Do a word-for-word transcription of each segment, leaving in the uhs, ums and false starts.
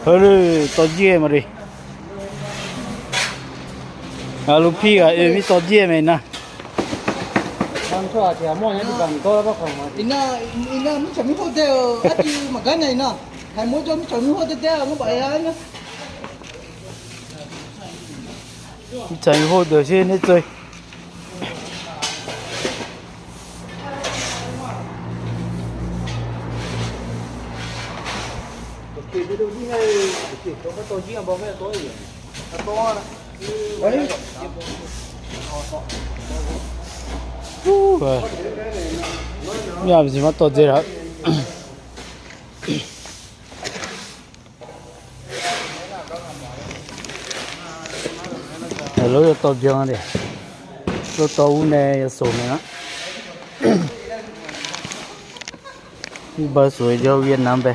เฮ้ย ตอเยี่ยมาดิ อ่ะ ลูกพี่อ่ะ เออ มีตอเยี่ยไหมนะ บางช่วงอาจจะมองยังบางตัวแล้วก็ของมา Ina, ina, mi chami hotel, ati magana ina. Hay mo jo mi chami hotel, mo ba ya na. มีใจโหดเดือดเช่นนี่เจย โอเค ไปดูที่ไง โอเค ตัวก็ตัวเยี่ยมบอกแม่ตัวอยู่ ตัวนะ เฮ้ย อู้หู ยามสิมาตัวเจยครับ Hello, yo to biang de. Lo to u ne yo so ne na. U ba so yo Việt Nam be.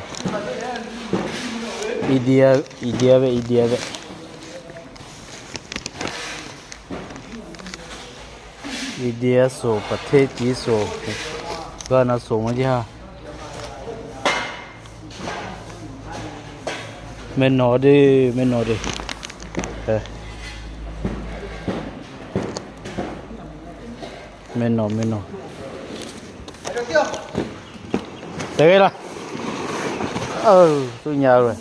India, India be, India be. India so, ประเทศจีน so. Ga na so ma ji ha. แม่นหนอเด้ แม่นหนอเด้ เออ แม่นหนอ แม่นหนอ เตะละ เออ ตัวยาวเลย